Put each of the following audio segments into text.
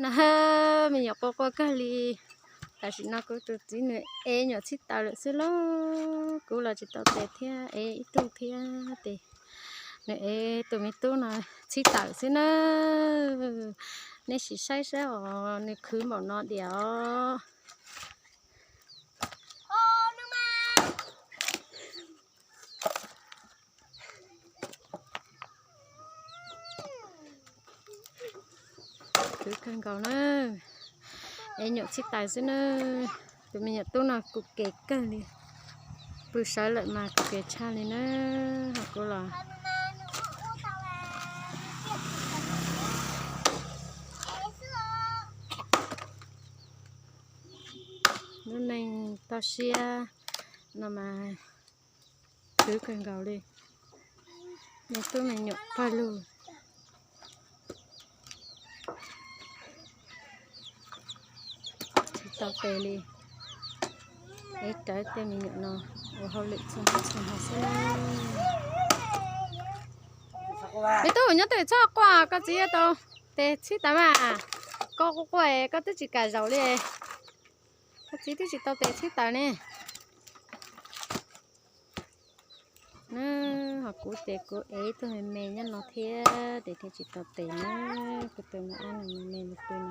No, me nyuam quaj quaj kawg li. Tam sim no kuv tus txiv nws ev nyuam txhib taws lawm xwb lauj. Kuv los tsis tau tes thiab, ev ib tug thiab tes. Nws ev tus me tub no txhib taws xwb na. Nej sim saib saib os, nws khwv npaum no diam os. Khwv kawg nkaus na. Ev nyuam txhib taws xwb na. Tus me nyuam tub no kuv kev kawg li. Pw sawv lawm mas kuv kev tshaj li na. Ho kuv los lub neej toj siab no mas khwv kawg nkaus li. Me tub me nyuam pawg lug. Tsis tau tes li. Ev rawv tej me nyuam no ua hauj lwm txhua hnub txhua hmo xwb na. Me tub nyob twj txhob quaj, koj txiv yuav tau tes txhib taws mas. Koj quaj quaj koj twb tsis kam zaum li. Koj txiv twb tsis tau tes txhib taws ne. Ho kuv tes kuv ev ib tug me me nyob no thiab tes thiaj tsis tau tes na. Kuv tus me ab no me me nws pw no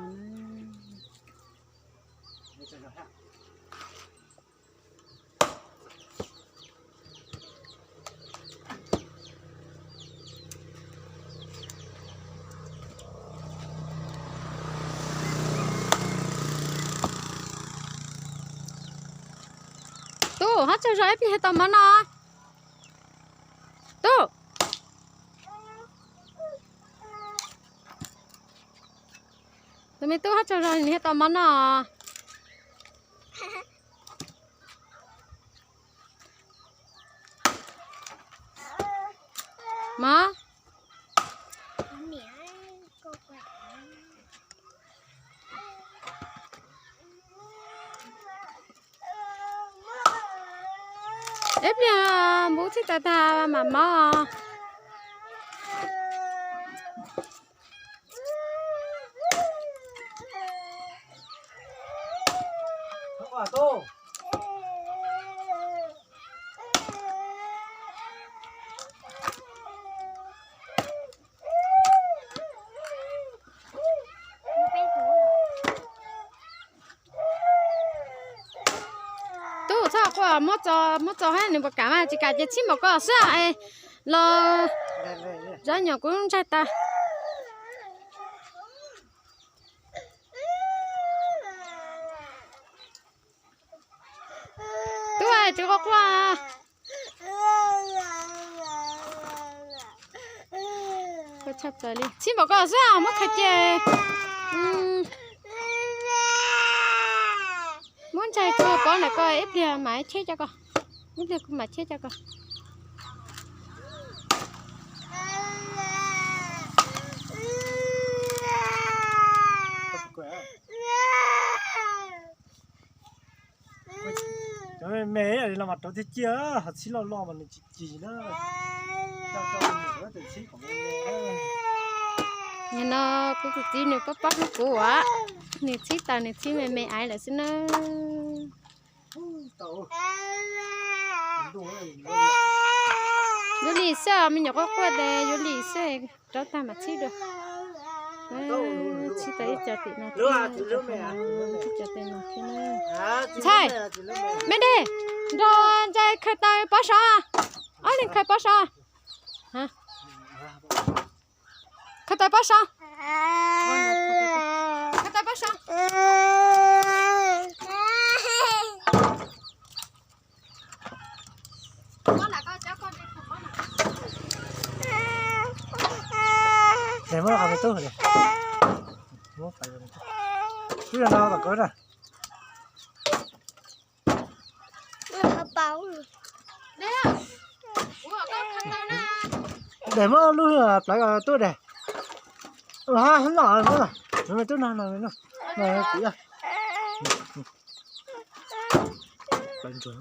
na. Tub, hab tsaug zog ib pliag tau mov noj. Tub, tus me tub hab tsaug zog nws thiaj tau mov noj. Mov. Ib pliag npub txhib taws tag mam mov. Tub, txhob quaj, muab txo, muab txo hab nws puas kam mas, tsis kam ces txhib npaum ko xwb es los zov nyuam kuv ntsaig tas. Tub, tsis quaj quaj. Txhib npaum ko xwb, muab khaws cia. Muab ntsaig tso pov ntawm ko ib pliag mam cheb cov ko. Ib pliag kuv mam cheb cov ko. Cov me me los mas rauv tiag tiag, ho txhib loj loj mas nws tsis cim na. Nim no kuv tus txiv nws pab pab hlub kuv as, nws txhib taws nws txhib me me aiv lawm xwb na. Yuav li xwb, me nyuam quaj quaj tes yuav li xwb, rauv tag mam txhib dua. Txhib tau ib co tim no thiab, ib co tim no thiab na. Ntxhais, me dej, nrog Ntxhais khaws taws pov saud, ob leeg khaws pov saud. Khaws taws pov saud. Khaws taws pov saud. Tes muab qhov me tub, twb yog no kom kawg na. Tes muab lub plawv tub tes. Los, los, los, me tub no, no, no, no, kuv, plawv ntsuag,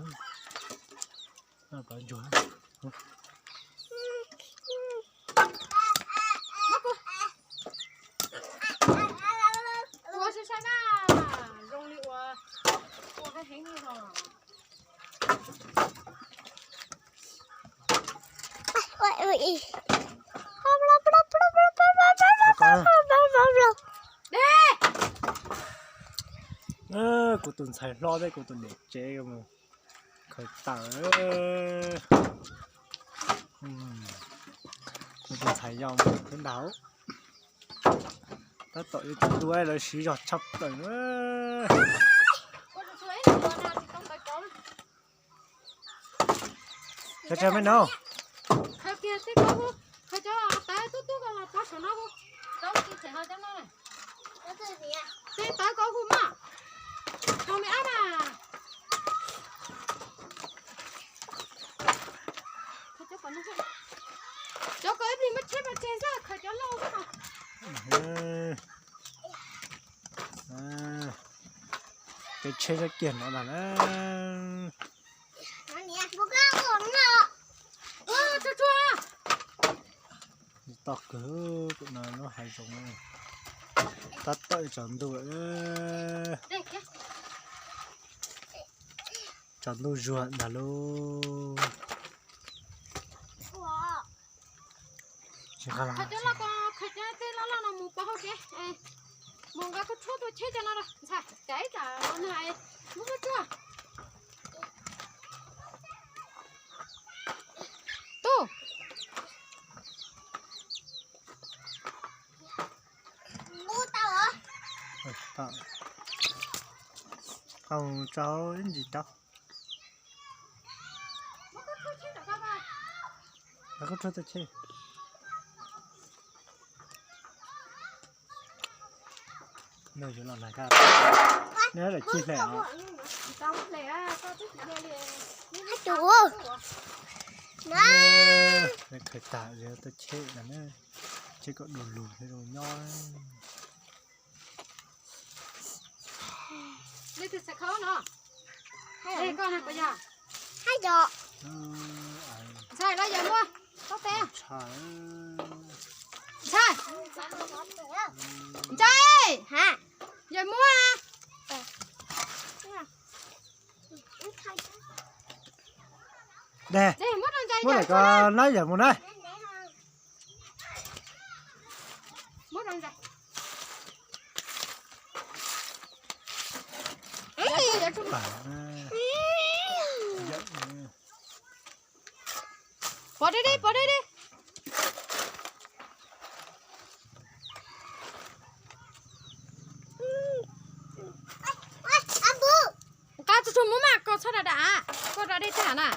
plawv ntsuag. Kuv tus ntxhais hlob thiab kuv tus niam tsev mus khaws taws. Kuv tus ntxhais yau mus thiab ntag. Tab tom yuav tsis tu lawv siv zog tshaj plaws. Khaws tso me no. Khaws kiag tej tawv, khaws cov tawv tub tub ko los pov saum no hu. Tej tawv ko hu maj. Rau me ab na. Cov ko ib pliag muab tsheb pov tseg xwb, khaws cov loj xwb no. Kev tsheb sab kiag no ntag na. Tsuag tsuag. Toj kawg, no lub hav zoov tab tom tsaus ntuj lawm. Tsaus ntuj zuag ntag lauj. Khaws cov loj ko, khaws cov tej loj loj no mus pov hauv kev. Mus nqa koj tshuab tua tsheb cov no los ntxhais, caiv tsam no na, muab koj tshuab. Tub. Qau tso ib ntsis rau. Koj tshuab tua tsheb. Nws yuav los nag koj, neb lam cig hle os. Neb khaws tas yuav tua tsheb no, tsheb kom du lug thiab zoo nyob. Leej twg xav khawb no? Koj na puas yog? Ntxhais los yawm muab tau tes. Ntxhais, ntxhais, yawm muab. Muab lam ko nab yawm mus na. Pov deb deb, pov deb deb. Nqa tsuag tsuag mus mas koj txhob dam dam, koj dam dej tag na.